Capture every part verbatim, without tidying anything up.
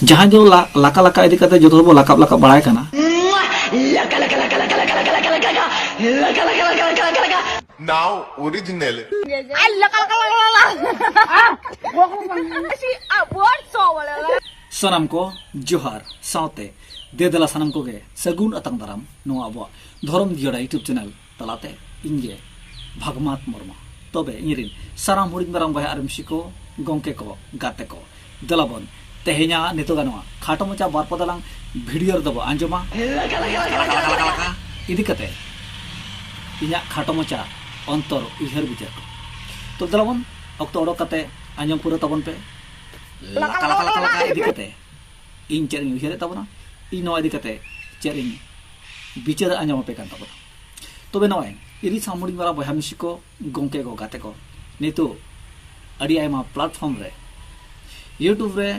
ᱡᱟᱦᱟᱸᱭ ᱫᱚ ᱞᱟ- ᱞᱟᱠᱟ ᱞᱟᱠᱟ ᱤᱫᱤ ᱠᱟᱛᱮ ᱡᱚᱛᱚ ᱦᱚᱲ ᱵᱚ ᱞᱟᱠᱟᱵ ᱞᱟᱠᱟᱵ ᱵᱟᱲᱟᱭ ᱠᱟᱱᱟ᱾ Now original. ᱥᱟᱱᱟᱢ ᱠᱚ ᱡᱚᱦᱟᱨ, ᱥᱟᱶᱛᱮ ᱫᱮ ᱫᱮᱞᱟ ᱥᱟᱱᱟᱢ ᱠᱚᱜᱮ ᱥᱟᱹᱜᱩᱱ ᱟᱛᱟᱝ ᱫᱟᱨᱟᱢ ᱱᱚᱣᱟ ᱟᱵᱚᱣᱟᱜ ᱫᱷᱚᱨᱚᱢ ᱡᱤᱭᱟᱹᱲᱟ YouTube channel ᱛᱟᱞᱟᱛᱮ᱾ ᱤᱧ ᱜᱮ ᱵᱷᱟᱜᱽᱢᱟᱛ ᱢᱩᱨᱢᱩ᱾ ᱛᱚᱵᱮ ᱤᱧ ᱨᱤᱱ ᱥᱟᱱᱟᱢ ᱦᱩᱰᱤᱧ ᱢᱟᱨᱟᱝ ᱵᱚᱭᱦᱟ ᱟᱨ ᱢᱤᱥᱤ ᱠᱚ, ᱜᱚᱝᱠᱮ ᱠᱚ, ᱜᱟᱛᱮ ᱠᱚ, ᱫᱮᱞᱟ ᱵᱚᱱ ᱛᱮᱦᱮᱧᱟᱜ ᱱᱤᱛᱚᱜᱟᱜ ᱱᱚᱣᱟ ᱠᱷᱟᱴᱚ ᱢᱟᱪᱷᱟ ᱵᱟᱨ ᱯᱚᱫᱟ ᱞᱟᱝ ᱵᱷᱤᱰᱤᱭᱳ ᱨᱮᱫᱚ ᱵᱚ ᱟᱸᱡᱚᱢᱟ ᱤᱫᱤ ᱠᱟᱛᱮ ᱤᱧᱟᱹᱜ ᱠᱷᱟᱴᱚ ᱢᱟᱪᱷᱟ ᱚᱱᱛᱚᱨ ᱩᱭᱦᱟᱹᱨ ᱵᱤᱪᱟᱹᱨ ᱠᱚ᱾ ᱛᱚ ᱫᱮᱞᱟ ᱵᱚᱱ ᱚᱠᱛᱚ ᱚᱰᱚᱠ ᱠᱟᱛᱮ ᱟᱸᱡᱚᱢ ᱯᱩᱨᱟᱹ ᱛᱟᱵᱚᱱ ᱯᱮ᱾ ᱞᱟᱠᱟ ᱞᱟᱠᱟ ᱞᱟᱠᱟ ᱞᱟᱠᱟ ᱤᱫᱤ ᱠᱟᱛᱮ ᱤᱧ ᱪᱮᱫ ᱤᱧ ᱩᱭᱦᱟᱹᱨᱮᱫ ᱛᱟᱵᱚᱱᱟ, ᱤᱧ ᱱᱚᱣᱟ ᱤᱫᱤ ᱠᱟᱛᱮ ᱪᱮᱫ ᱤᱧ ᱵᱤᱪᱟᱹᱨ ᱟᱸᱡᱚᱢ ᱟᱯᱮ ᱠᱟᱱ ᱛᱟᱵᱚᱱᱟ᱾ ᱛᱚᱵᱮ ᱱᱚᱜᱼᱚᱭ ᱤᱨᱤ ᱥᱟᱢᱩᱰᱤ ᱢᱟᱨᱟ ᱵᱚᱭᱦᱟ ᱢᱤᱥᱤ ᱠᱚ, ᱜᱚᱝᱠᱮ ᱠᱚ, ᱜᱟᱛᱮ ᱠᱚ, ᱱᱤᱛᱚᱜ ᱟᱹᱰᱤ ᱟᱭᱢᱟ platform ᱨᱮ, YouTube ᱨᱮ,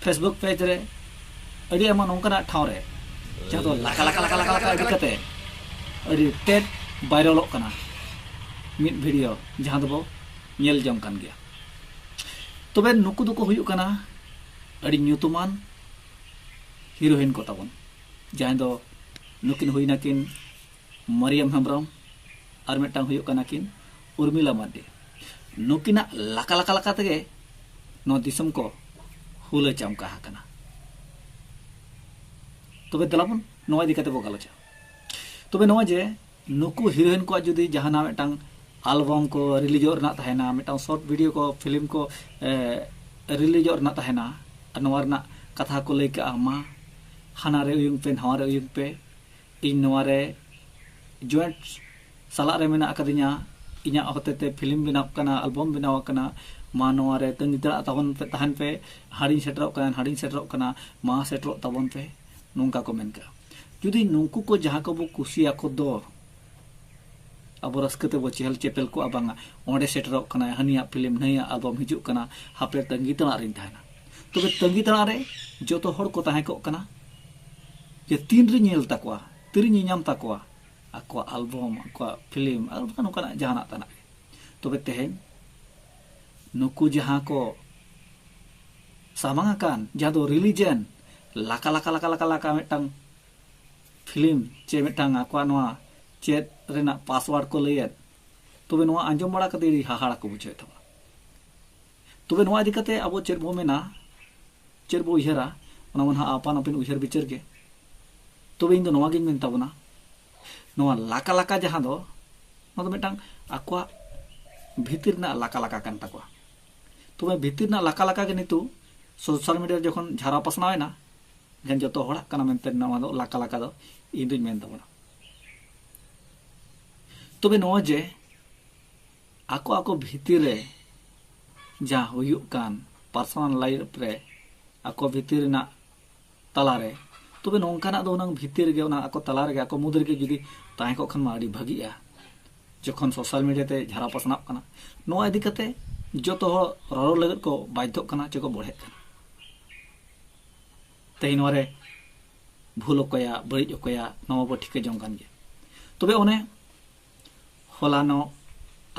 Facebook page ᱨᱮ, ᱟᱹᱰᱤ ᱟᱭᱢᱟ ᱱᱚᱝᱠᱟᱱᱟᱜ ᱴᱷᱟᱶ ᱨᱮ ᱡᱟᱦᱟᱸ ᱫᱚ ᱞᱟᱠᱟ ᱞᱟᱠᱟ ᱞᱟᱠᱟ ᱞᱟᱠᱟ ᱞᱟᱠᱟ ᱤᱫᱤ ᱠᱟᱛᱮ ᱟᱹᱰᱤ ᱛᱮᱫ ᱵᱷᱟᱭᱨᱟᱞᱚᱜ ᱠᱟᱱᱟ ᱢᱤᱫ ᱵᱷᱤᱰᱤᱭᱳ, ᱡᱟᱦᱟᱸ ᱫᱚᱵᱚ ᱧᱮᱞ ᱡᱚᱝ ᱠᱟᱱ ᱜᱮᱭᱟ᱾ ᱛᱚᱵᱮ ᱱᱩᱠᱩ ᱫᱚᱠᱚ ᱦᱩᱭᱩᱜ ᱠᱟᱱᱟ ᱟᱹᱰᱤ ᱧᱩᱛᱩᱢᱟᱱ ᱦᱤᱨᱳᱭᱤᱱ ᱠᱚ ᱛᱟᱵᱚᱱ, ᱡᱟᱦᱟᱸᱭ ᱫᱚ ᱱᱩᱠᱤᱱ ᱦᱩᱭ ᱱᱟᱠᱤᱱ ᱢᱟᱨᱤᱭᱟᱢ ᱦᱮᱢᱵᱨᱚᱢ, ᱟᱨ ᱢᱤᱫᱴᱟᱝ ᱦᱩᱭᱩᱜ ᱠᱟᱱᱟ ᱠᱤᱱ ᱩᱨᱢᱤᱞᱟ ᱢᱟᱨᱰᱤ᱾ ᱱᱩᱠᱤᱱᱟᱜ ᱞᱟᱠᱟ ᱞᱟᱠᱟ ᱞᱟᱠᱟ ᱛᱮᱜᱮ ᱱᱚᱣᱟ ᱫᱤᱥᱚᱢ ᱠᱚ ᱦᱩᱞᱟᱹ ᱪᱟᱢᱠᱟ ᱟᱠᱟᱱᱟ᱾ ᱛᱚᱵᱮ ᱫᱮᱞᱟᱵᱚᱱ ᱱᱚᱣᱟ ᱤᱫᱤ ᱠᱟᱛᱮ ᱵᱚ ᱜᱟᱞᱚᱪᱟ᱾ ᱛᱚᱵᱮ ᱱᱚᱣᱟ ᱡᱮ ᱱᱩᱠᱩ ᱦᱤᱨᱳᱭᱤᱱ ᱠᱚᱣᱟᱜ ᱡᱩᱫᱤ ᱡᱟᱦᱟᱱᱟᱜ ᱢᱤᱫᱴᱟᱝ ᱟᱞᱵᱟᱢ ᱠᱚ ᱨᱤᱞᱤᱡᱚᱜ ᱨᱮᱱᱟᱜ ᱛᱟᱦᱮᱱᱟ, ᱢᱤᱫᱴᱟᱝ ᱥᱚᱨᱴ ᱵᱷᱤᱰᱤᱭᱳ ᱠᱚ, ᱯᱷᱤᱞᱢ ᱠᱚ ᱨᱤᱞᱤᱡᱚᱜ ᱨᱮᱱᱟᱜ ᱛᱟᱦᱮᱱᱟ, ᱟᱨ ᱱᱚᱣᱟ ᱨᱮᱱᱟᱜ ᱠᱟᱛᱷᱟ ᱠᱚ ᱞᱟᱹᱭ ᱠᱟᱜᱼᱟ, ᱢᱟ ᱦᱟᱱᱟ ᱨᱮ ᱩᱭᱩᱝ ᱯᱮ, ᱱᱟᱣᱟ ᱨᱮ ᱩᱭᱩᱝ ᱯᱮ, ᱤᱧ ᱱᱚᱣᱟ ᱨᱮ ᱡᱚᱭᱮᱱᱴ ᱥᱟᱞᱟᱜ ᱨᱮ ᱢᱮᱱᱟᱜ ᱟᱠᱟᱫᱤᱧᱟ, ᱤᱧᱟᱹᱜ ᱦᱚᱛᱮᱛᱮ ᱯᱷᱤᱞᱢ ᱵᱮᱱᱟᱣ ᱠᱟᱱᱟ, ᱟᱞᱵᱟᱢ ᱵᱮᱱᱟᱣ ᱟᱠᱟᱱᱟ, ᱢᱟ ᱱᱚᱣᱟ ᱨᱮ ᱛᱟᱺᱜᱤ ᱛᱟᱲᱟᱜ ᱛᱟᱵᱚᱱ ᱯᱮ, ᱛᱟᱦᱮᱱ ᱯᱮ, ᱦᱟᱸᱰᱤᱧ ᱥᱮᱴᱮᱨᱚᱜ ᱠᱟᱱᱟ, ᱦᱟᱸᱰᱤᱧ ᱥᱮᱴᱮᱨᱚᱜ ᱠᱟᱱᱟ, ᱢᱟ ᱥᱮᱴᱮᱨᱚᱜ ᱛᱟᱵᱚᱱ ᱯᱮ, ᱱᱚᱝᱠᱟ ᱠᱚ ᱢᱮᱱ ᱠᱟᱜᱼᱟ᱾ ᱡᱩᱫᱤ ᱱᱩᱠᱩ ᱠᱚ ᱡᱟᱦᱟᱸ ᱠᱚᱵᱚ ᱠᱩᱥᱤᱭᱟᱠᱚ ᱫᱚ ᱟᱵᱚ ᱨᱟᱹᱥᱠᱟᱹ ᱛᱮᱵᱚ ᱪᱮᱦᱮᱞ ᱪᱮᱯᱮᱞ ᱠᱚᱜᱼᱟ, ᱵᱟᱝᱟ ᱚᱸᱰᱮ ᱥᱮᱴᱮᱨᱚᱜ ᱠᱟᱱᱟᱭ, ᱦᱟᱹᱱᱤᱭᱟᱜ ᱯᱷᱤᱞᱢ, ᱱᱟᱹᱭᱟᱜ ᱟᱞᱵᱟᱢ ᱦᱤᱡᱩᱜ ᱠᱟᱱᱟ, ᱦᱟᱯᱮ ᱛᱟᱺᱜᱤ ᱛᱟᱲᱟᱜ ᱨᱤᱧ ᱛᱟᱦᱮᱱᱟ᱾ ᱛᱚᱵᱮ ᱛᱟᱺᱜᱤ ᱛᱟᱲᱟᱜ ᱨᱮ ᱡᱚᱛᱚ ᱦᱚᱲ ᱠᱚ ᱛᱟᱦᱮᱸ ᱠᱚᱜ ᱠᱟᱱᱟ ᱡᱮ ᱛᱤᱱ ᱨᱮ ᱧᱮᱞ ᱛᱟᱠᱚᱣᱟ, ᱛᱤᱨᱮ ᱧᱮᱧᱟᱢ ᱛᱟᱠᱚᱣᱟ ᱟᱠᱚᱣᱟᱜ ᱟᱞᱵᱟᱢ, ᱟᱠᱚᱣᱟᱜ ᱯᱷᱤᱞᱢ, ᱟᱨ ᱵᱟᱝᱠᱷᱟᱱ ᱱᱚᱝᱠᱟᱱᱟᱜ ᱡᱟᱦᱟᱱᱟᱜ ᱛᱟᱱᱟᱜ ᱜᱮ᱾ ᱛᱚᱵᱮ ᱛᱮᱦᱮᱧ ᱱᱩᱠᱩ ᱡᱟᱦᱟᱸ ᱠᱚ ᱥᱟᱢᱟᱝ ᱟᱠᱟᱱ, ᱡᱟᱦᱟᱸ ᱫᱚ ᱨᱤᱞᱤᱡᱮᱱ, ᱞᱟᱠᱟ ᱞᱟᱠᱟ ᱞᱟᱠᱟ ᱞᱟᱠᱟ ᱞᱟᱠᱟ ᱢᱤᱫᱴᱟᱝ ᱯᱷᱤᱞᱢ ᱪᱮ ᱢᱤᱫᱴᱟᱝ ᱟᱠᱚᱣᱟᱜ ᱱᱚᱣᱟ ᱪᱮᱫ ᱨᱮᱱᱟᱜ ᱯᱟᱥᱣᱟᱨᱰ ᱠᱚ ᱞᱟᱹᱭᱮᱫ, ᱛᱚᱵᱮ ᱱᱚᱣᱟ ᱟᱸᱡᱚᱢ ᱵᱟᱲᱟ ᱠᱟᱛᱮ ᱟᱹᱰᱤ ᱦᱟᱦᱟᱲᱟ ᱠᱚ ᱵᱩᱡᱷᱟᱹᱣᱮᱫ ᱛᱟᱵᱚᱱᱟ᱾ ᱛᱚᱵᱮ ᱱᱚᱣᱟ ᱤᱫᱤ ᱠᱟᱛᱮ ᱟᱵᱚ ᱪᱮᱫ ᱵᱚ ᱢᱮᱱᱟ, ᱪᱮᱫ ᱵᱚ ᱩᱭᱦᱟᱹᱨᱟ, ᱚᱱᱟ ᱢᱟ ᱱᱟᱦᱟᱜ ᱟᱯᱟᱱ ᱟᱹᱯᱤᱱ ᱩᱭᱦᱟᱹᱨ ᱵᱤᱪᱟᱹᱨ ᱜᱮ᱾ ᱛᱚᱵᱮ ᱤᱧ ᱫᱚ ᱱᱚᱣᱟ ᱜᱤᱧ ᱢᱮᱱ ᱛᱟᱵᱚᱱᱟ, ᱱᱚᱣᱟ ᱞᱟᱠᱟ ᱞᱟᱠᱟ ᱡᱟᱦᱟᱸ ᱫᱚ, ᱱᱚᱣᱟ ᱫᱚ ᱢᱤᱫᱴᱟᱝ ᱟᱠᱚᱣᱟᱜ ᱵᱷᱤᱛᱤᱨ ᱨᱮᱱᱟᱜ ᱞᱟᱠᱟ ᱞᱟᱠᱟ ᱠᱟᱱ ᱛᱟᱠᱚᱣᱟ᱾ ᱛᱚᱵᱮ ᱵᱷᱤᱛᱤᱨ ᱨᱮᱱᱟᱜ ᱞᱟᱠᱟ ᱞᱟᱠᱟ ᱜᱮ ᱱᱤᱛᱚᱜ ᱥᱳᱥᱟᱞ ᱢᱤᱰᱤᱭᱟ ᱨᱮ ᱡᱚᱠᱷᱚᱱ ᱡᱷᱟᱨᱟ ᱯᱟᱥᱱᱟᱣ ᱮᱱᱟ, ᱮᱱᱠᱷᱟᱱ ᱡᱚᱛᱚ ᱦᱚᱲᱟᱜ ᱠᱟᱱᱟ ᱢᱮᱱᱛᱮ ᱱᱚᱣᱟ ᱫᱚ ᱞᱟᱠᱟ ᱞᱟᱠᱟ ᱫᱚ ᱤᱧ ᱫᱩᱧ ᱢᱮᱱ ᱛᱟᱵᱚᱱᱟ᱾ ᱛᱚᱵᱮ ᱱᱚᱣᱟ ᱡᱮ ᱟᱠᱚ ᱟᱠᱚ ᱵᱷᱤᱛᱤᱨ ᱨᱮ ᱡᱟᱦᱟᱸ ᱦᱩᱭᱩᱜ ᱠᱟᱱ ᱯᱟᱨᱥᱚᱱᱟᱞ ᱞᱟᱭᱤᱯᱷ ᱨᱮ, ᱟᱠᱚ ᱵᱷᱤᱛᱤᱨ ᱨᱮᱱᱟᱜ ᱛᱟᱞᱟᱨᱮ, ᱛᱚᱵᱮ ᱱᱚᱝᱠᱟᱱᱟᱜ ᱫᱚ ᱦᱩᱱᱟᱹᱝ ᱵᱷᱤᱛᱤᱨ ᱨᱮᱜᱮ, ᱚᱱᱟ ᱟᱠᱚ ᱛᱟᱞᱟ ᱨᱮᱜᱮ, ᱟᱠᱚ ᱢᱩᱫᱽ ᱨᱮᱜᱮ ᱡᱩᱫᱤ ᱛᱟᱦᱮᱸ ᱠᱚᱜ ᱠᱷᱟᱱ ᱢᱟ ᱟᱹᱰᱤ ᱵᱷᱟᱹᱜᱤᱜᱼᱟ᱾ ᱡᱚᱠᱷᱚᱱ ᱥᱳᱥᱟᱞ ᱢᱤᱰᱤᱭᱟ ᱛᱮ ᱡᱷᱟᱨᱟ ᱯᱟᱥᱱᱟᱜ ᱠᱟᱱᱟ, ᱱᱚᱣᱟ ᱤᱫᱤ ᱠᱟᱛᱮ ᱡᱚᱛᱚ ᱦᱚᱲ ᱨᱚᱲ ᱞᱟᱹᱜᱤᱫ ᱠᱚ ᱵᱟᱫᱽᱫᱷᱚᱜ ᱠᱟᱱᱟ ᱪᱮ ᱠᱚ ᱵᱚᱲᱦᱮᱜ ᱠᱟᱱᱟ᱾ ᱛᱮᱦᱮᱧ ᱱᱚᱣᱟ ᱨᱮ ᱵᱷᱩᱞ ᱚᱠᱚᱭᱟᱜ, ᱵᱟᱹᱲᱤᱡ ᱚᱠᱚᱭᱟᱜ, ᱱᱚᱣᱟ ᱵᱚ ᱴᱷᱤᱠᱟᱹ ᱡᱚᱝ ᱠᱟᱱ ᱜᱮᱭᱟ᱾ ᱛᱚᱵᱮ ᱚᱱᱮ ᱦᱚᱞᱟᱱᱚᱜ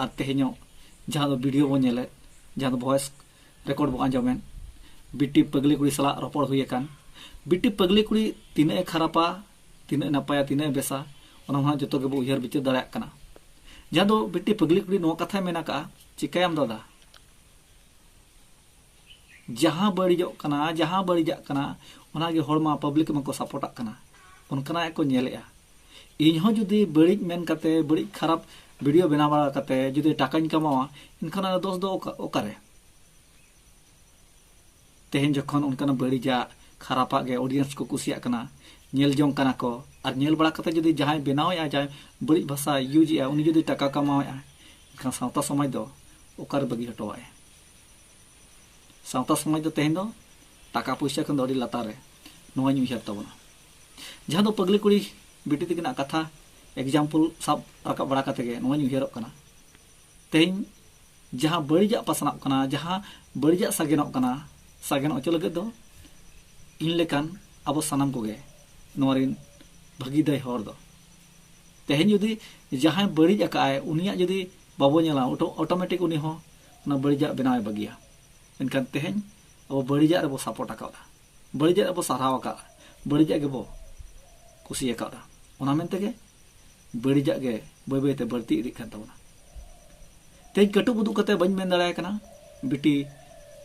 ᱟᱨ ᱛᱮᱦᱮᱧᱚᱜ ᱡᱟᱦᱟᱸ ᱫᱚ ᱵᱷᱤᱰᱤᱭᱳ ᱵᱚ ᱧᱮᱞᱮᱫ, ᱡᱟᱦᱟᱸ ᱫᱚ ᱵᱷᱚᱭᱮᱥ ᱨᱮᱠᱚᱨᱰ ᱵᱚ ᱟᱸᱡᱚᱢᱮᱫ, ᱵᱤᱴᱤ ᱯᱟᱹᱜᱽᱞᱤ ᱠᱩᱲᱤ ᱥᱟᱞᱟᱜ ᱨᱚᱯᱚᱲ ᱦᱩᱭ ᱟᱠᱟᱱ, ᱵᱤᱴᱤ ᱯᱟᱹᱜᱽᱞᱤ ᱠᱩᱲᱤ ᱛᱤᱱᱟᱹᱜ ᱮ ᱠᱷᱟᱨᱟᱯᱟ, ᱛᱤᱱᱟᱹᱜ ᱮ ᱱᱟᱯᱟᱭᱟ, ᱛᱤᱱᱟᱹᱜ ᱮ ᱵᱮᱥᱟ, ᱚᱱᱟ ᱢᱟ ᱡᱚᱛᱚ ᱜᱮᱵᱚ ᱩᱭᱦᱟᱹᱨ ᱵᱤᱪᱟᱹᱨ ᱫᱟᱲᱮᱭᱟᱜ ᱠᱟᱱᱟ᱾ ᱡᱟᱦᱟᱸ ᱫᱚ ᱵᱤᱴᱤ ᱯᱟᱹᱜᱽᱞᱤ ᱠᱩᱲᱤ ᱱᱚᱣᱟ ᱠᱟᱛᱷᱟᱭ ᱢᱮᱱ ᱟᱠᱟᱫᱼᱟ, ᱪᱤᱠᱟᱹᱭᱟᱢ ᱫᱟᱫᱟ, ᱡᱟᱦᱟᱸ ᱵᱟᱹᱲᱤᱡᱚᱜ ᱠᱟᱱᱟ, ᱡᱟᱦᱟᱸ ᱵᱟᱹᱲᱤᱡᱟᱜ ᱠᱟᱱᱟ, ᱚᱱᱟᱜᱮ ᱦᱚᱲ ᱢᱟ ᱯᱟᱵᱽᱞᱤᱠ ᱢᱟᱠᱚ ᱥᱟᱯᱳᱨᱴᱟᱜ ᱠᱟᱱᱟ, ᱚᱱᱠᱟᱱᱟᱜ ᱜᱮᱠᱚ ᱧᱮᱞᱮᱜᱼᱟ᱾ ᱤᱧ ᱦᱚᱸ ᱡᱩᱫᱤ ᱵᱟᱹᱲᱤᱡ ᱢᱮᱱ ᱠᱟᱛᱮ, ᱵᱟᱹᱲᱤᱡ ᱠᱷᱟᱨᱟᱯ ᱵᱷᱤᱰᱤᱭᱳ ᱵᱮᱱᱟᱣ ᱵᱟᱲᱟ ᱠᱟᱛᱮ ᱡᱩᱫᱤ ᱴᱟᱠᱟᱧ ᱠᱟᱢᱟᱣᱟ, ᱮᱱᱠᱷᱟᱱ ᱚᱱᱟ ᱫᱚᱥ ᱫᱚ ᱚᱠᱟ-, ᱚᱠᱟᱨᱮ? ᱛᱮᱦᱮᱧ ᱡᱚᱠᱷᱚᱱ ᱚᱱᱠᱟᱱᱟᱜ ᱵᱟᱹᱲᱤᱡᱟᱜ, ᱠᱷᱟᱨᱟᱯᱟᱜ ᱜᱮ ᱚᱰᱤᱭᱮᱱᱥ ᱠᱚ ᱠᱩᱥᱤᱭᱟᱜ ᱠᱟᱱᱟ, ᱧᱮᱞ ᱡᱚᱝ ᱠᱟᱱᱟ ᱠᱚ, ᱟᱨ ᱧᱮᱞ ᱵᱟᱲᱟ ᱠᱟᱛᱮ ᱡᱩᱫᱤ ᱡᱟᱦᱟᱸᱭ ᱵᱮᱱᱟᱣᱮᱫᱼᱟ, ᱡᱟᱦᱟᱸᱭ ᱵᱟᱹᱲᱤᱡ ᱵᱷᱟᱥᱟ ᱤᱭᱩᱡᱽ ᱮᱫᱼᱟ, ᱩᱱᱤ ᱡᱩᱫᱤ ᱴᱟᱠᱟ ᱠᱟᱢᱟᱣᱮᱫᱼᱟ, ᱮᱱᱠᱷᱟᱱ ᱥᱟᱶᱛᱟ ᱥᱚᱢᱟᱡᱽ ᱫᱚ ᱚᱠᱟᱨᱮ ᱵᱟᱹᱜᱤ ᱦᱚᱴᱚᱣᱟᱜᱼᱟᱭ? ᱥᱟᱶᱛᱟ ᱥᱚᱢᱟᱡᱽ ᱫᱚ ᱛᱮᱦᱮᱧ ᱫᱚ ᱴᱟᱠᱟ ᱯᱚᱭᱥᱟ ᱠᱷᱚᱱ ᱫᱚ ᱟᱹᱰᱤ ᱞᱟᱛᱟᱨ ᱨᱮ, ᱱᱚᱣᱟᱧ ᱩᱭᱦᱟᱹᱨ ᱛᱟᱵᱚᱱᱟ᱾ ᱡᱟᱦᱟᱸ ᱫᱚ ᱯᱟᱹᱜᱽᱞᱤ ᱠᱩᱲᱤ ᱵᱤᱴᱤ ᱛᱟᱹᱠᱤᱱᱟᱜ ᱠᱟᱛᱷᱟ ᱮᱠᱡᱟᱢᱯᱚᱞ ᱥᱟᱵ ᱨᱟᱠᱟᱵ ᱵᱟᱲᱟ ᱠᱟᱛᱮ ᱜᱮ ᱱᱚᱣᱟᱧ ᱩᱭᱦᱟᱹᱨᱚᱜ ᱠᱟᱱᱟ᱾ ᱛᱮᱦᱮᱧ ᱡᱟᱦᱟᱸ ᱵᱟᱹᱲᱤᱡᱟᱜ ᱯᱟᱥᱱᱟᱜ ᱠᱟᱱᱟ, ᱡᱟᱦᱟᱸ ᱵᱟᱹᱲᱤᱡᱟᱜ ᱥᱟᱜᱮᱱᱚᱜ ᱠᱟᱱᱟ, ᱥᱟᱜᱮᱱ ᱚᱪᱚ ᱞᱟᱹᱜᱤᱫ ᱫᱚ ᱤᱧ ᱞᱮᱠᱟᱱ ᱟᱵᱚ ᱥᱟᱱᱟᱢ ᱠᱚᱜᱮ ᱱᱚᱣᱟ ᱨᱤᱱ ᱵᱷᱟᱹᱜᱤ ᱫᱟᱹᱭ ᱦᱚᱲ ᱫᱚ᱾ ᱛᱮᱦᱮᱧ ᱡᱩᱫᱤ ᱡᱟᱦᱟᱸᱭ ᱵᱟᱹᱲᱤᱡ ᱟᱠᱟᱫᱼᱟᱭ, ᱩᱱᱤᱭᱟᱜ ᱡᱩᱫᱤ ᱵᱟᱵᱚ ᱧᱮᱞᱟ, ᱚᱴᱳ-, ᱚᱴᱳᱢᱮᱴᱤᱠ ᱩᱱᱤ ᱦᱚᱸ ᱚᱱᱟ ᱵᱟᱹᱲᱤᱡᱟᱜ ᱵᱮᱱᱟᱣᱮ ᱵᱟᱹᱜᱤᱭᱟ᱾ ᱢᱮᱱᱠᱷᱟᱱ ᱛᱮᱦᱮᱧ ᱟᱵᱚ ᱵᱟᱹᱲᱤᱡᱟᱜ ᱨᱮᱵᱚ ᱥᱟᱯᱳᱨᱴ ᱟᱠᱟᱫᱟ, ᱵᱟᱹᱲᱤᱡᱟᱜ ᱨᱮᱵᱚ ᱥᱟᱨᱦᱟᱣ ᱟᱠᱟᱫᱟ, ᱵᱟᱹᱲᱤᱡᱟᱜ ᱜᱮᱵᱚ ᱠᱩᱥᱤ ᱟᱠᱟᱫᱟ᱾ ᱚᱱᱟ ᱢᱮᱱᱛᱮ ᱜᱮ ᱵᱟᱹᱲᱤᱡᱟᱜ ᱜᱮ ᱵᱟᱹᱭ ᱵᱟᱹᱭᱛᱮ ᱵᱟᱹᱲᱛᱤ ᱤᱫᱤᱜ ᱠᱟᱱ ᱛᱟᱵᱚᱱᱟ᱾ ᱛᱮᱦᱮᱧ ᱠᱟᱹᱴᱩᱵ ᱩᱫᱩᱜ ᱠᱟᱛᱮ ᱵᱟᱹᱧ ᱢᱮᱱ ᱫᱟᱲᱮᱭᱟᱭ ᱠᱟᱱᱟ ᱵᱤᱴᱤ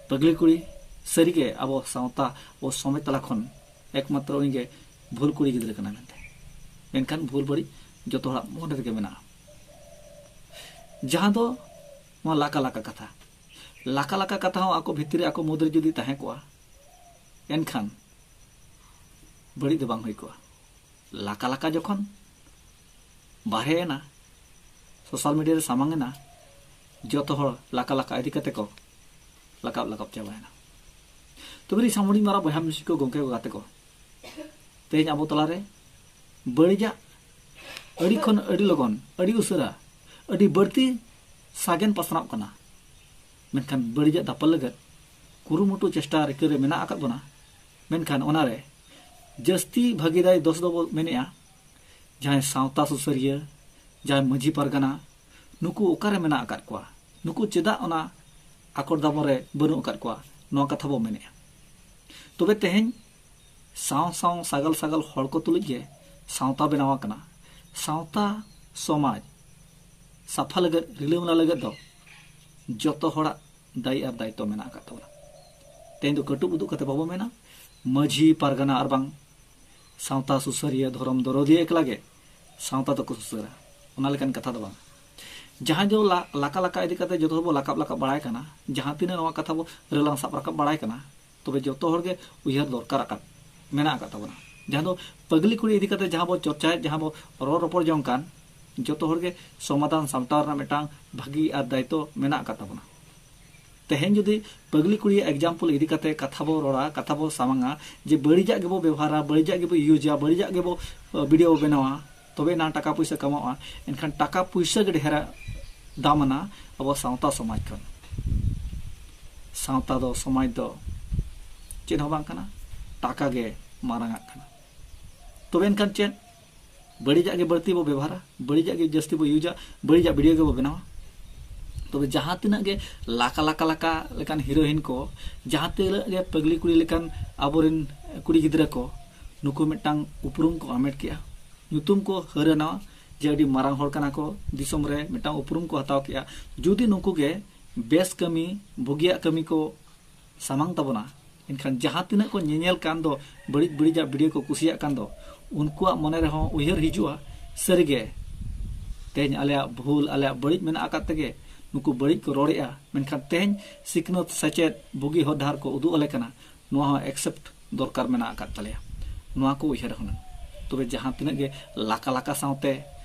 ᱯᱟᱹᱜᱽᱞᱤ ᱠᱩᱲᱤ ᱥᱟᱹᱨᱤᱜᱮ ᱟᱵᱚ ᱥᱟᱶᱛᱟ ᱟᱵᱚ ᱥᱚᱢᱟᱡᱽ ᱛᱟᱞᱟ ᱠᱷᱚᱱ ᱮᱠᱢᱟᱛᱨᱚ ᱩᱱᱤᱜᱮ ᱵᱷᱩᱞ ᱠᱩᱲᱤ ᱜᱤᱫᱽᱨᱟᱹ ᱠᱟᱱᱟᱭ ᱢᱮᱱᱛᱮ᱾ ᱢᱮᱱᱠᱷᱟᱱ ᱵᱷᱩᱞ ᱵᱟᱹᱲᱤᱡ ᱡᱚᱛᱚ ᱦᱚᱲᱟᱜ ᱢᱚᱱᱮ ᱨᱮᱜᱮ ᱢᱮᱱᱟᱜᱼᱟ᱾ ᱡᱟᱦᱟᱸ ᱫᱚ ᱱᱚᱣᱟ ᱞᱟᱠᱟ ᱞᱟᱠᱟ ᱠᱟᱛᱷᱟ, ᱞᱟᱠᱟ ᱞᱟᱠᱟ ᱠᱟᱛᱷᱟ ᱦᱚᱸ ᱟᱠᱚ ᱵᱷᱤᱛᱨᱤ ᱨᱮ ᱟᱠᱚ ᱢᱩᱫᱽᱨᱮ ᱡᱩᱫᱤ ᱛᱟᱦᱮᱸ ᱠᱚᱜᱼᱟ, ᱮᱱᱠᱷᱟᱱ ᱵᱟᱹᱲᱤᱡ ᱫᱚ ᱵᱟᱝ ᱦᱩᱭ ᱠᱚᱜᱼᱟ᱾ ᱞᱟᱠᱟ ᱞᱟᱠᱟ ᱡᱚᱠᱷᱚᱱ ᱵᱟᱨᱦᱮ ᱮᱱᱟ, ᱥᱳᱥᱟᱞ ᱢᱤᱰᱤᱭᱟ ᱨᱮ ᱥᱟᱢᱟᱝ ᱮᱱᱟ, ᱡᱚᱛᱚ ᱦᱚᱲ ᱞᱟᱠᱟ ᱞᱟᱠᱟ ᱤᱫᱤ ᱠᱟᱛᱮ ᱠᱚ ᱞᱟᱠᱟᱵ ᱞᱟᱠᱟᱵ ᱪᱟᱵᱟᱭᱮᱱᱟ᱾ ᱛᱚᱵᱮ ᱤᱧ ᱥᱟᱢᱩᱰᱤ ᱢᱟᱨᱟ ᱵᱚᱭᱦᱟ ᱢᱤᱥᱤ ᱠᱚ, ᱜᱚᱢᱠᱮ ᱠᱚ, ᱜᱟᱛᱮ ᱠᱚ, ᱛᱮᱦᱮᱧ ᱟᱵᱚ ᱛᱟᱞᱟᱨᱮ ᱵᱟᱹᱲᱤᱡᱟᱜ ᱟᱹᱰᱤ ᱠᱷᱚᱱ ᱟᱹᱰᱤ ᱞᱚᱜᱚᱱ, ᱟᱹᱰᱤ ᱩᱥᱟᱹᱨᱟ, ᱟᱹᱰᱤ ᱵᱟᱹᱲᱛᱤ ᱥᱟᱜᱮᱱ ᱯᱟᱥᱱᱟᱣᱚᱜ ᱠᱟᱱᱟ᱾ ᱢᱮᱱᱠᱷᱟᱱ ᱵᱟᱹᱲᱤᱡᱟᱜ ᱫᱟᱯᱟᱞ ᱞᱟᱹᱜᱤᱫ ᱠᱩᱨᱩᱢᱩᱴᱩ ᱪᱮᱥᱴᱟ ᱨᱤᱠᱟᱹ ᱨᱮ ᱢᱮᱱᱟᱜ ᱟᱠᱟᱫ ᱵᱚᱱᱟ᱾ ᱢᱮᱱᱠᱷᱟᱱ ᱚᱱᱟᱨᱮ ᱡᱟᱹᱥᱛᱤ ᱵᱷᱟᱹᱜᱤᱫᱟᱭ ᱫᱚᱥ ᱫᱚᱵᱚ ᱢᱮᱱᱮᱜᱼᱟ ᱡᱟᱦᱟᱸᱭ ᱥᱟᱶᱛᱟ ᱥᱩᱥᱟᱹᱨᱤᱭᱟᱹ, ᱡᱟᱦᱟᱸᱭ ᱢᱟᱹᱡᱷᱤ ᱯᱟᱨᱜᱟᱱᱟ, ᱱᱩᱠᱩ ᱚᱠᱟᱨᱮ ᱢᱮᱱᱟᱜ ᱟᱠᱟᱫ ᱠᱚᱣᱟ? ᱱᱩᱠᱩ ᱪᱮᱫᱟᱜ ᱚᱱᱟ ᱟᱠᱚᱴ ᱫᱟᱵᱚᱱ ᱨᱮ ᱵᱟᱹᱱᱩᱜ ᱟᱠᱟᱫ ᱠᱚᱣᱟ? ᱱᱚᱣᱟ ᱠᱟᱛᱷᱟ ᱵᱚ ᱢᱮᱱᱮᱜᱼᱟ᱾ ᱛᱚᱵᱮ ᱛᱮᱦᱮᱧ ᱥᱟᱶ ᱥᱟᱶ ᱥᱟᱜᱟᱞ ᱥᱟᱜᱟᱞ ᱦᱚᱲ ᱠᱚ ᱛᱩᱞᱩᱡ ᱜᱮ ᱥᱟᱶᱛᱟ ᱵᱮᱱᱟᱣ ᱟᱠᱟᱱᱟ᱾ ᱥᱟᱶᱛᱟ ᱥᱚᱢᱟᱡᱽ ᱥᱟᱯᱷᱟ ᱞᱟᱹᱜᱤᱫ, ᱨᱤᱞᱟᱹᱢᱟᱞᱟ ᱞᱟᱹᱜᱤᱫ ᱫᱚ ᱡᱚᱛᱚ ᱦᱚᱲᱟᱜ ᱫᱟᱭᱤ ᱟᱨ ᱫᱟᱭᱤᱛᱛᱚ ᱢᱮᱱᱟᱜ ᱟᱠᱟᱫ ᱛᱟᱵᱚᱱᱟ᱾ ᱛᱮᱦᱮᱧ ᱫᱚ ᱠᱟᱹᱴᱩᱵ ᱩᱫᱩᱜ ᱠᱟᱛᱮ ᱵᱟᱵᱚ ᱢᱮᱱᱟ ᱢᱟᱹᱡᱷᱤ ᱯᱟᱨᱜᱟᱱᱟ ᱟᱨ ᱵᱟᱝ ᱥᱟᱶᱛᱟ ᱥᱩᱥᱟᱹᱨᱤᱭᱟᱹ, ᱫᱷᱚᱨᱚᱢ ᱫᱚᱨᱚᱫᱤᱭᱟᱹ ᱮᱠᱞᱟ ᱜᱮ ᱥᱟᱶᱛᱟ ᱫᱚᱠᱚ ᱥᱩᱥᱟᱹᱨᱟ, ᱚᱱᱟ ᱞᱮᱠᱟᱱ ᱠᱟᱛᱷᱟ ᱫᱚ ᱵᱟᱝ᱾ ᱡᱟᱦᱟᱸᱭ ᱫᱚ ᱞᱟ-, ᱞᱟᱠᱟ ᱞᱟᱠᱟ ᱤᱫᱤ ᱠᱟᱛᱮ ᱡᱚᱛᱚ ᱦᱚᱲ ᱵᱚ ᱞᱟᱠᱟᱵ ᱞᱟᱠᱟᱵ ᱵᱟᱲᱟᱭ ᱠᱟᱱᱟ, ᱡᱟᱦᱟᱸ ᱛᱤᱱᱟᱹᱜ ᱱᱚᱣᱟ ᱠᱟᱛᱷᱟ ᱵᱚ ᱨᱮᱞᱟᱝ ᱥᱟᱵ ᱨᱟᱠᱟᱵ ᱵᱟᱲᱟᱭ ᱠᱟᱱᱟ, ᱛᱚᱵᱮ ᱡᱚᱛᱚ ᱦᱚᱲ ᱜᱮ ᱩᱭᱦᱟᱹᱨ ᱫᱚᱨᱠᱟᱨ ᱟᱠᱟᱫ, ᱢᱮᱱᱟᱜ ᱟᱠᱟᱫ ᱛᱟᱵᱚᱱᱟ᱾ ᱡᱟᱦᱟᱸ ᱫᱚ ᱯᱟᱹᱜᱽᱞᱤ ᱠᱩᱲᱤ ᱤᱫᱤ ᱠᱟᱛᱮ ᱡᱟᱦᱟᱸ ᱵᱚ ᱪᱚᱨᱪᱟᱭᱮᱫ, ᱡᱟᱦᱟᱸ ᱵᱚ ᱨᱚᱲ ᱨᱚᱯᱚᱲ ᱡᱚᱝ ᱠᱟᱱ, ᱡᱚᱛᱚ ᱦᱚᱲ ᱜᱮ ᱥᱚᱢᱟᱫᱷᱟᱱ ᱥᱟᱢᱴᱟᱣ ᱨᱮᱱᱟᱜ ᱢᱤᱫᱴᱟᱝ ᱵᱷᱟᱹᱜᱤ ᱟᱨ ᱫᱟᱭᱤᱛᱛᱚ ᱢᱮᱱᱟᱜ ᱟᱠᱟᱫ ᱛᱟᱵᱚᱱᱟ᱾ ᱛᱮᱦᱮᱧ ᱡᱩᱫᱤ ᱯᱟᱹᱜᱽᱞᱤ ᱠᱩᱲᱤᱭᱟᱜ ᱮᱠᱡᱟᱢᱯᱚᱞ ᱤᱫᱤ ᱠᱟᱛᱮ ᱠᱟᱛᱷᱟ ᱵᱚ ᱨᱚᱲᱟ, ᱠᱟᱛᱷᱟ ᱵᱚ ᱥᱟᱢᱟᱝᱟ, ᱡᱮ ᱵᱟᱹᱲᱤᱡᱟᱜ ᱜᱮᱵᱚ ᱵᱮᱵᱚᱦᱟᱨᱟ, ᱵᱟᱹᱲᱤᱡᱟᱜ ᱜᱮᱵᱚ ᱤᱭᱩᱡᱟ, ᱵᱟᱹᱲᱤᱡᱟᱜ ᱜᱮᱵᱚ, ᱟᱹ, ᱵᱷᱤᱰᱤᱭᱳ ᱵᱚ ᱵᱮᱱᱟᱣᱟ, ᱛᱚᱵᱮ ᱮᱱᱟᱝ ᱴᱟᱠᱟ ᱯᱩᱭᱥᱟᱹ ᱠᱟᱢᱟᱣᱜᱼᱟ᱾ ᱮᱱᱠᱷᱟᱱ ᱴᱟᱠᱟ ᱯᱩᱭᱥᱟᱹ ᱜᱮ ᱰᱷᱮᱨᱟᱜ ᱫᱟᱢᱟᱱᱟ ᱟᱵᱚ ᱥᱟᱶᱛᱟ ᱥᱚᱢᱟᱡᱽ ᱠᱷᱚᱱ᱾ ᱥᱟᱶᱛᱟ ᱫᱚ, ᱥᱚᱢᱟᱡᱽ ᱫᱚ ᱪᱮᱫ ᱦᱚᱸ ᱵᱟᱝ ᱠᱟᱱᱟ, ᱴᱟᱠᱟ ᱜᱮ ᱢᱟᱨᱟᱝᱟᱜ ᱠᱟᱱᱟ᱾ ᱛᱚᱵᱮ ᱮᱱᱠᱷᱟᱱ ᱪᱮᱫ? ᱵᱟᱹᱲᱤᱡᱟᱜ ᱜᱮ ᱵᱟᱹᱲᱛᱤ ᱵᱚ ᱵᱮᱵᱚᱦᱟᱨᱟ, ᱵᱟᱹᱲᱤᱡᱟᱜ ᱜᱮ ᱡᱟᱹᱥᱛᱤ ᱵᱚ ᱤᱭᱩᱡᱟ, ᱵᱟᱹᱲᱤᱡᱟᱜ ᱵᱷᱤᱰᱤᱭᱳ ᱜᱮᱵᱚ ᱵᱮᱱᱟᱣᱟ᱾ ᱛᱚᱵᱮ ᱡᱟᱦᱟᱸ ᱛᱤᱱᱟᱹᱜ ᱜᱮ ᱞᱟᱠᱟ ᱞᱟᱠᱟ ᱞᱟᱠᱟ ᱞᱮᱠᱟᱱ ᱦᱤᱨᱳᱭᱤᱱ ᱠᱚ, ᱡᱟᱦᱟᱸ ᱛᱤᱱᱟᱹᱜ ᱜᱮ ᱯᱟᱹᱜᱽᱞᱤ ᱠᱩᱲᱤ ᱞᱮᱠᱟᱱ ᱟᱵᱚᱨᱮᱱ ᱠᱩᱲᱤ ᱜᱤᱫᱽᱨᱟᱹ ᱠᱚ, ᱱᱩᱠᱩ ᱢᱤᱫᱴᱟᱝ ᱩᱯᱨᱩᱢ ᱠᱚ ᱦᱟᱢᱮᱴ ᱠᱮᱜᱼᱟ, ᱧᱩᱛᱩᱢ ᱠᱚ ᱦᱟᱹᱨᱟᱹᱱᱟᱣᱟ ᱡᱮ ᱟᱹᱰᱤ ᱢᱟᱨᱟᱝ ᱦᱚᱲ ᱠᱟᱱᱟ ᱠᱚ, ᱫᱤᱥᱚᱢ ᱨᱮ ᱢᱤᱫᱴᱟᱝ ᱩᱯᱨᱩᱢ ᱠᱚ ᱦᱟᱛᱟᱣ ᱠᱮᱜᱼᱟ᱾ ᱡᱩᱫᱤ ᱱᱩᱠᱩ ᱜᱮ ᱵᱮᱥ ᱠᱟᱹᱢᱤ, ᱵᱩᱜᱤᱭᱟᱜ ᱠᱟᱹᱢᱤ ᱠᱚ ᱥᱟᱢᱟᱝ ᱛᱟᱵᱚᱱᱟ, ᱮᱱᱠᱷᱟᱱ ᱡᱟᱦᱟᱸ ᱛᱤᱱᱟᱹᱜ ᱠᱚ ᱧᱮᱧᱮᱞ ᱠᱟᱱ ᱫᱚ, ᱵᱟᱹᱲᱤᱡ ᱵᱟᱹᱲᱤᱡᱟᱜ ᱵᱷᱤᱰᱤᱭᱳ ᱠᱚ ᱠᱩᱥᱤᱭᱟᱜ ᱠᱟᱱ ᱫᱚ, ᱩᱱᱠᱩᱣᱟᱜ ᱢᱚᱱᱮ ᱨᱮᱦᱚᱸ ᱩᱭᱦᱟᱹᱨ ᱦᱤᱡᱩᱜᱼᱟ, ᱥᱟᱹᱨᱤᱜᱮ ᱛᱮᱦᱮᱧ ᱟᱞᱮᱭᱟᱜ ᱵᱷᱩᱞ, ᱟᱞᱮᱭᱟᱜ ᱵᱟᱹᱲᱤᱡ ᱢᱮᱱᱟᱜ ᱟᱠᱟᱫ ᱛᱮᱜᱮ ᱱᱩᱠᱩ ᱵᱟᱹᱲᱤᱡ ᱠᱚ ᱨᱚᱲᱮᱫᱼᱟ, ᱢᱮᱱᱠᱷᱟᱱ ᱛᱮᱦᱮᱧ ᱥᱤᱠᱷᱱᱟᱹᱛ, ᱥᱮᱪᱮᱫ, ᱵᱩᱜᱤ ᱦᱚᱨ ᱰᱟᱦᱟᱨ ᱠᱚ ᱩᱫᱩᱜ ᱟᱞᱮ ᱠᱟᱱᱟ, ᱱᱚᱣᱟ ᱦᱚᱸ ᱮᱠᱥᱮᱯᱴ ᱫᱚᱨᱠᱟᱨ ᱢᱮᱱᱟᱜ ᱟᱠᱟᱫ ᱛᱟᱞᱮᱭᱟ᱾ ᱱᱚᱣᱟ ᱠᱚ ᱩᱭᱦᱟᱹᱨ ᱦᱩᱱᱟᱹᱝ᱾ ᱛᱚᱵᱮ ᱡᱟᱦᱟᱸ ᱛᱤᱱᱟᱹᱜ ᱜᱮ ᱞᱟᱠᱟ ᱞᱟᱠᱟ ᱥᱟᱶᱛᱮ,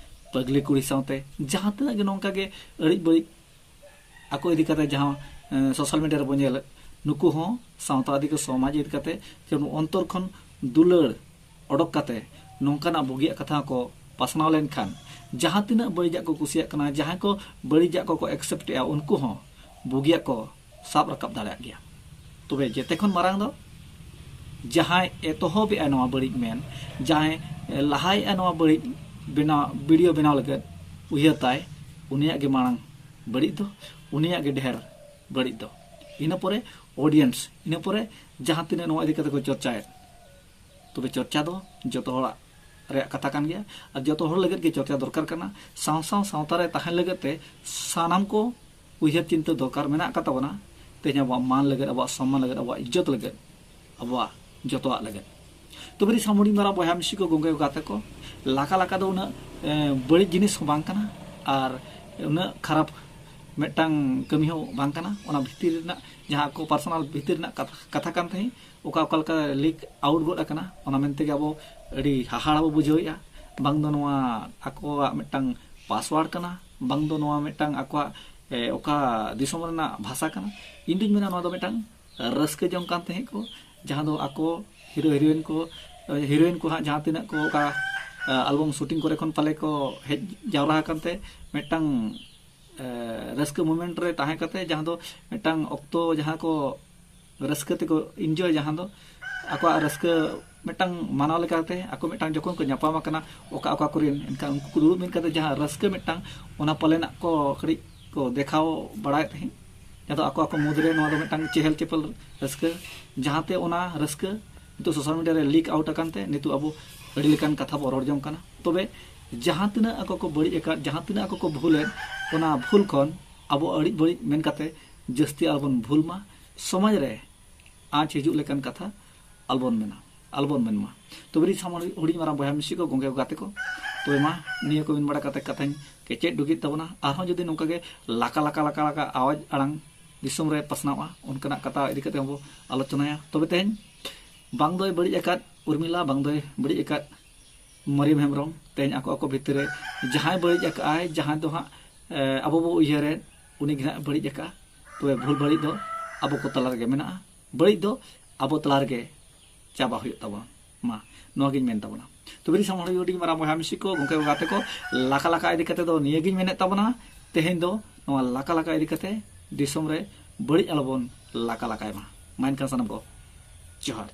ᱯᱟᱹᱜᱽᱞᱤ ᱠᱩᱲᱤ ᱥᱟᱶᱛᱮ, ᱡᱟᱦᱟᱸ ᱛᱤᱱᱟᱹᱜ ᱜᱮ ᱱᱚᱝᱠᱟ ᱜᱮ ᱟᱹᱲᱤᱡ ᱵᱟᱹᱲᱤᱡ ᱟᱠᱚ ᱤᱫᱤ ᱠᱟᱛᱮ ᱡᱟᱦᱟᱸ, ᱮ, ᱥᱳᱥᱟᱞ ᱢᱤᱰᱤᱭᱟ ᱨᱮᱵᱚᱱ ᱧᱮᱞᱮᱫ, ᱱᱩᱠᱩ ᱦᱚᱸ ᱥᱟᱶᱛᱟ ᱤᱫᱤ ᱠᱟᱛᱮ, ᱥᱚᱢᱟᱡᱽ ᱤᱫᱤ ᱠᱟᱛᱮ ᱡᱮᱢᱚᱱ ᱚᱱᱛᱚᱨ ᱠᱷᱚᱱ ᱫᱩᱞᱟᱹᱲ ᱚᱰᱚᱠ ᱠᱟᱛᱮ ᱱᱚᱝᱠᱟᱱᱟᱜ ᱵᱩᱜᱤᱭᱟᱜ ᱠᱟᱛᱷᱟ ᱠᱚ ᱯᱟᱥᱱᱟᱣ ᱞᱮᱱᱠᱷᱟᱱ, ᱡᱟᱦᱟᱸ ᱛᱤᱱᱟᱹᱜ ᱵᱟᱹᱲᱤᱡᱟᱜ ᱠᱚ ᱠᱩᱥᱤᱭᱟᱜ ᱠᱟᱱᱟ, ᱡᱟᱦᱟᱸᱭ ᱠᱚ ᱵᱟᱹᱲᱤᱡᱟᱜ ᱠᱚᱠᱚ ᱮᱠᱥᱮᱯᱴ ᱮᱜᱼᱟ, ᱩᱱᱠᱩ ᱦᱚᱸ ᱵᱩᱜᱤᱭᱟᱜ ᱠᱚ ᱥᱟᱵ ᱨᱟᱠᱟᱵ ᱫᱟᱲᱮᱭᱟᱜ ᱜᱮᱭᱟ᱾ ᱛᱚᱵᱮ ᱡᱮᱛᱮ ᱠᱷᱚᱱ ᱢᱟᱨᱟᱝ ᱫᱚ ᱡᱟᱦᱟᱸᱭ ᱮᱛᱚᱦᱚᱵ ᱮᱜᱼᱟ ᱱᱚᱣᱟ ᱵᱟᱹᱲᱤᱡ ᱢᱮᱱ, ᱡᱟᱦᱟᱸᱭ ᱞᱟᱦᱟᱭᱮᱜᱼᱟ ᱱᱚᱣᱟ ᱵᱟᱹᱲᱤᱡ ᱵᱮᱱᱟᱣ, ᱵᱷᱤᱰᱤᱭᱳ ᱵᱮᱱᱟᱣ ᱞᱟᱹᱜᱤᱫ ᱩᱭᱦᱟᱹᱨ ᱛᱟᱭ, ᱩᱱᱤᱭᱟᱜ ᱜᱮ ᱢᱟᱲᱟᱝ ᱵᱟᱹᱲᱤᱡ ᱫᱚ, ᱩᱱᱤᱭᱟᱜ ᱜᱮ ᱰᱷᱮᱨ ᱵᱟᱹᱲᱤᱡ ᱫᱚ᱾ ᱤᱱᱟᱹ ᱯᱚᱨᱮ ᱚᱰᱤᱭᱮᱱᱥ, ᱤᱱᱟᱹ ᱯᱚᱨᱮ ᱡᱟᱦᱟᱸ ᱛᱤᱱᱟᱹᱜ ᱱᱚᱣᱟ ᱤᱫᱤ ᱠᱟᱛᱮ ᱠᱚ ᱪᱚᱨᱪᱟᱭᱮᱫ, ᱛᱚᱵᱮ ᱪᱚᱨᱪᱟ ᱫᱚ ᱡᱚᱛᱚ ᱦᱚᱲᱟᱜ ᱨᱮᱭᱟᱜ ᱠᱟᱛᱷᱟ ᱠᱟᱱ ᱜᱮᱭᱟ ᱟᱨ ᱡᱚᱛᱚ ᱦᱚᱲ ᱞᱟᱹᱜᱤᱫ ᱜᱮ ᱪᱚᱨᱪᱟ ᱫᱚᱨᱠᱟᱨ ᱠᱟᱱᱟ᱾ ᱥᱟᱶ ᱥᱟᱶ ᱥᱟᱶᱛᱟ ᱨᱮ ᱛᱟᱦᱮᱸ ᱞᱟᱹᱜᱤᱫ ᱛᱮ ᱥᱟᱱᱟᱢ ᱠᱚ ᱩᱭᱦᱟᱹᱨ ᱪᱤᱱᱛᱟᱹ ᱫᱚᱨᱠᱟᱨ ᱢᱮᱱᱟᱜ ᱟᱠᱟᱫ ᱛᱟᱵᱚᱱᱟ᱾ ᱛᱮᱦᱮᱧ ᱟᱵᱚᱣᱟᱜ ᱢᱟᱱ ᱞᱟᱹᱜᱤᱫ, ᱟᱵᱚᱣᱟᱜ ᱥᱚᱢᱢᱟᱱ ᱞᱟᱹᱜᱤᱫ, ᱟᱵᱚᱣᱟᱜ ᱤᱡᱽᱡᱚᱛ ᱞᱟᱹᱜᱤᱫ, ᱟᱵᱚᱣᱟᱜ ᱡᱚᱛᱚᱣᱟᱜ ᱞᱟᱹᱜᱤᱫ᱾ ᱛᱚᱵᱮ ᱥᱟᱢᱩᱰᱤ ᱢᱟᱨᱟ ᱵᱚᱭᱦᱟ ᱢᱤᱥᱤ ᱠᱚ, ᱜᱚᱝᱠᱮ ᱠᱚ, ᱜᱟᱛᱮ ᱠᱚ, ᱞᱟᱠᱟ ᱞᱟᱠᱟ ᱫᱚ ᱩᱱᱟᱹᱜ, ᱮ, ᱵᱟᱹᱲᱤᱡ ᱡᱤᱱᱤᱥ ᱦᱚᱸ ᱵᱟᱝ ᱠᱟᱱᱟ ᱟᱨ ᱩᱱᱟᱹᱜ ᱠᱷᱟᱨᱟᱯ ᱢᱤᱫᱴᱟᱝ ᱠᱟᱹᱢᱤ ᱦᱚᱸ ᱵᱟᱝ ᱠᱟᱱᱟ᱾ ᱚᱱᱟ ᱵᱷᱤᱛᱤᱨ ᱨᱮᱱᱟᱜ ᱡᱟᱦᱟᱸ ᱟᱠᱚ ᱯᱟᱨᱥᱚᱱᱟᱞ ᱵᱷᱤᱛᱤᱨ ᱨᱮᱱᱟᱜ ᱠᱟᱛᱷᱟ, ᱠᱟᱛᱷᱟ ᱠᱟᱱ ᱛᱟᱦᱮᱸᱫ, ᱚᱠᱟ ᱚᱠᱟ ᱞᱮᱠᱟ ᱞᱤᱠ ᱟᱣᱩᱴ ᱜᱚᱫ ᱟᱠᱟᱱᱟ, ᱚᱱᱟ ᱢᱮᱱ ᱛᱮᱜᱮ ᱟᱵᱚ ᱟᱹᱰᱤ ᱦᱟᱦᱟᱲᱟ ᱵᱚ ᱵᱩᱡᱷᱟᱹᱣᱮᱫᱼᱟ᱾ ᱵᱟᱝ ᱫᱚ ᱱᱚᱣᱟ ᱟᱠᱚᱣᱟᱜ ᱢᱤᱫᱴᱟᱝ ᱯᱟᱥᱣᱟᱨᱰ ᱠᱟᱱᱟ, ᱵᱟᱝ ᱫᱚ ᱱᱚᱣᱟ ᱢᱤᱫᱴᱟᱝ ᱟᱠᱚᱣᱟᱜ, ᱮ, ᱚᱠᱟ ᱫᱤᱥᱚᱢ ᱨᱮᱱᱟᱜ ᱵᱷᱟᱥᱟ ᱠᱟᱱᱟ᱾ ᱤᱧ ᱫᱩᱧ ᱢᱮᱱᱟ ᱱᱚᱣᱟ ᱫᱚ ᱢᱤᱫᱴᱟᱝ ᱨᱟᱹᱥᱠᱟᱹ ᱡᱚᱝ ᱠᱟᱱ ᱛᱟᱦᱮᱸᱫ ᱠᱚ, ᱡᱟᱦᱟᱸ ᱫᱚ ᱟᱠᱚ ᱦᱤᱨᱳ ᱦᱤᱨᱳᱭᱤᱱ ᱠᱚ, ᱦᱤᱨᱳᱭᱤᱱ ᱠᱚ ᱦᱟᱸᱜ ᱡᱟᱦᱟᱸ ᱛᱤᱱᱟᱹᱜ ᱠᱚ ᱚᱠᱟ, ᱮ, ᱟᱞᱵᱚᱢ ᱥᱩᱴᱤᱝ ᱠᱚᱨᱮ ᱠᱷᱚᱱ ᱯᱟᱞᱮ ᱠᱚ ᱦᱮᱡ ᱡᱟᱣᱨᱟ ᱟᱠᱟᱱ ᱛᱮ ᱢᱤᱫᱴᱟᱝ, ᱮ, ᱨᱟᱹᱥᱠᱟᱹ ᱢᱳᱢᱮᱱᱴ ᱨᱮ ᱛᱟᱦᱮᱸ ᱠᱟᱛᱮ ᱡᱟᱦᱟᱸ ᱫᱚ ᱢᱤᱫᱴᱟᱝ ᱚᱠᱛᱚ ᱡᱟᱦᱟᱸ ᱠᱚ ᱨᱟᱹᱥᱠᱟᱹ ᱛᱮᱠᱚ ᱤᱱᱡᱚᱭ, ᱡᱟᱦᱟᱸ ᱫᱚ ᱟᱠᱚᱣᱟᱜ ᱨᱟᱹᱥᱠᱟᱹ ᱢᱤᱫᱴᱟᱝ ᱢᱟᱱᱟᱣ ᱞᱮᱠᱟᱛᱮ ᱟᱠᱚ ᱢᱤᱫᱴᱟᱝ ᱡᱚᱠᱷᱚᱱ ᱠᱚ ᱧᱟᱯᱟᱢ ᱟᱠᱟᱱᱟ ᱚᱠᱟ ᱚᱠᱟ ᱠᱚᱨᱮᱱ, ᱮᱱᱠᱷᱟᱱ ᱩᱱᱠᱩ ᱠᱚ ᱫᱩᱲᱩᱵ ᱢᱤᱫ ᱠᱟᱛᱮ ᱡᱟᱦᱟᱸ ᱨᱟᱹᱥᱠᱟᱹ ᱢᱤᱫᱴᱟᱝ, ᱚᱱᱟ ᱯᱟᱞᱮᱱᱟᱜ ᱠᱚ ᱠᱟᱹᱴᱤᱡ ᱠᱚ ᱫᱮᱠᱷᱟᱣ ᱵᱟᱲᱟᱭᱮᱫ ᱛᱟᱦᱮᱸᱫ, ᱡᱟᱦᱟᱸ ᱫᱚ ᱟᱠᱚ ᱟᱠᱚ ᱢᱩᱫᱽᱨᱮ ᱱᱚᱣᱟ ᱫᱚ ᱢᱤᱫᱴᱟᱝ ᱪᱮᱦᱮᱞ ᱪᱮᱯᱮᱞ ᱨᱟᱹᱥᱠᱟᱹ, ᱡᱟᱦᱟᱸᱛᱮ ᱚᱱᱟ ᱨᱟᱹᱥᱠᱟᱹ ᱱᱤᱛᱚᱜ ᱥᱳᱥᱟᱞ ᱢᱤᱰᱤᱭᱟ ᱨᱮ ᱞᱤᱠ ᱟᱣᱩᱴ ᱟᱠᱟᱱ ᱛᱮ ᱱᱤᱛᱚᱜ ᱟᱵᱚ ᱟᱹᱰᱤ ᱞᱮᱠᱟᱱ ᱠᱟᱛᱷᱟ ᱵᱚ ᱨᱚᱲ ᱡᱚᱝ ᱠᱟᱱᱟ᱾ ᱛᱚᱵᱮ ᱡᱟᱦᱟᱸ ᱛᱤᱱᱟᱹᱜ ᱟᱠᱚ ᱠᱚ ᱵᱟᱹᱲᱤᱡ ᱟᱠᱟᱫ, ᱡᱟᱦᱟᱸ ᱛᱤᱱᱟᱹᱜ ᱟᱠᱚ ᱠᱚ ᱵᱷᱩᱞᱮᱫ, ᱚᱱᱟ ᱵᱷᱩᱞ ᱠᱷᱚᱱ ᱟᱵᱚ ᱟᱹᱲᱤᱡ ᱵᱟᱹᱲᱤᱡ ᱢᱮᱱ ᱠᱟᱛᱮ ᱡᱟᱹᱥᱛᱤ ᱟᱞᱚᱵᱚᱱ ᱵᱷᱩᱞ ᱢᱟ, ᱥᱚᱢᱟᱡᱽ ᱨᱮ ᱟᱸᱪ ᱦᱤᱡᱩᱜ ᱞᱮᱠᱟᱱ ᱠᱟᱛᱷᱟ ᱟᱞᱚᱵᱚᱱ ᱢᱮᱱᱟ, ᱟᱞᱚᱵᱚᱱ ᱢᱮᱱ ᱢᱟ᱾ ᱛᱚᱵᱮ ᱨᱤ ᱥᱟᱢᱟᱝ ᱦᱩᱰᱤᱧ ᱢᱟᱨᱟᱝ ᱵᱚᱭᱦᱟ ᱢᱤᱥᱤ ᱠᱚ, ᱜᱚᱝᱠᱮ ᱠᱚ, ᱜᱟᱛᱮ ᱠᱚ, ᱛᱚᱵᱮ ᱢᱟ ᱱᱤᱭᱟᱹ ᱠᱚ ᱢᱮᱱ ᱵᱟᱲᱟ ᱠᱟᱛᱮ ᱠᱟᱛᱷᱟᱧ ᱠᱮᱪᱮᱫ ᱰᱩᱜᱤᱫ ᱛᱟᱵᱚᱱᱟ᱾ ᱟᱨᱦᱚᱸ ᱡᱩᱫᱤ ᱱᱚᱝᱠᱟ ᱜᱮ ᱞᱟᱠᱟ ᱞᱟᱠᱟ ᱞᱟᱠᱟ ᱞᱟᱠᱟ ᱟᱣᱟᱡ ᱟᱲᱟᱝ ᱫᱤᱥᱚᱢ ᱨᱮ ᱯᱟᱥᱱᱟᱣᱼᱟ, ᱚᱱᱠᱟᱱᱟᱜ ᱠᱟᱛᱷᱟ ᱤᱫᱤ ᱠᱟᱛᱮ ᱦᱚᱸᱵᱚ ᱟᱞᱳᱪᱚᱱᱟᱭᱟ᱾ ᱛᱚᱵᱮ ᱛᱮᱦᱮᱧ ᱵᱟᱝ ᱫᱚᱭ ᱵᱟᱹᱲᱤᱡ ᱟᱠᱟᱫ ᱩᱨᱢᱤᱞᱟ, ᱵᱟᱝ ᱫᱚᱭ ᱵᱟᱹᱲᱤᱡ ᱟᱠᱟᱫ ᱢᱟᱨᱤᱢ ᱦᱮᱢᱵᱨᱚᱢ, ᱛᱮᱦᱮᱧ ᱟᱠᱚ ᱟᱠᱚ ᱵᱷᱤᱛᱤᱨ ᱨᱮ ᱡᱟᱦᱟᱸᱭ ᱵᱟᱹᱲᱤᱡ ᱟᱠᱟᱫ ᱟᱭ, ᱡᱟᱦᱟᱸᱭ ᱫᱚ ᱦᱟᱸᱜ ᱮ, ᱟᱵᱚ ᱵᱚ ᱩᱭᱦᱟᱹᱨᱮᱫ ᱩᱱᱤ ᱜᱮ ᱦᱟᱸᱜ ᱵᱟᱹᱲᱤᱡ ᱟᱠᱟᱫᱼᱟ᱾ ᱛᱚᱵᱮ ᱵᱷᱩᱞ ᱵᱟᱹᱲᱤᱡ ᱫᱚ ᱟᱵᱚ ᱠᱚ ᱛᱟᱞᱟ ᱨᱮᱜᱮ ᱢᱮᱱᱟᱜᱼᱟ, ᱵᱟᱹᱲᱤᱡ ᱫᱚ ᱟᱵᱚ ᱛᱟᱞᱟ ᱨᱮᱜᱮ ᱪᱟᱵᱟ ᱦᱩᱭᱩᱜ ᱛᱟᱵᱚᱱᱟ᱾ ᱢᱟ ᱱᱚᱣᱟ ᱜᱤᱧ ᱢᱮᱱ ᱛᱟᱵᱚᱱᱟ᱾ ᱛᱚᱵᱮ ᱨᱤ ᱥᱟᱢᱟᱝ ᱦᱩᱰᱤᱧ ᱢᱟᱨᱟᱝ ᱵᱚᱭᱦᱟ ᱢᱤᱥᱤ ᱠᱚ, ᱜᱚᱝᱠᱮ ᱠᱚ, ᱜᱟᱛᱮ ᱠᱚ, ᱞᱟᱠᱟ ᱞᱟᱠᱟ ᱤᱫᱤ ᱠᱟᱛᱮ ᱫᱚ ᱱᱤᱭᱟᱹ ᱜᱤᱧ ᱢᱮᱱᱮᱫ ᱛᱟᱵᱚᱱᱟ, ᱛᱮᱦᱮᱧ ᱫᱚ ᱱᱚᱣᱟ ᱞᱟᱠᱟ ᱞᱟᱠᱟ ᱤᱫᱤ ᱠᱟᱛᱮ ᱫᱤᱥᱚᱢ ᱨᱮ ᱵᱟᱹᱲᱤᱡ ᱟᱞᱚᱵᱚᱱ ᱞᱟᱠᱟ ᱞᱟᱠᱟᱭ ᱢᱟ᱾ ᱢᱟ ᱮᱱᱠᱷᱟᱱ ᱥᱟᱱᱟᱢ ᱠᱚ ᱡᱚᱦᱟᱨ᱾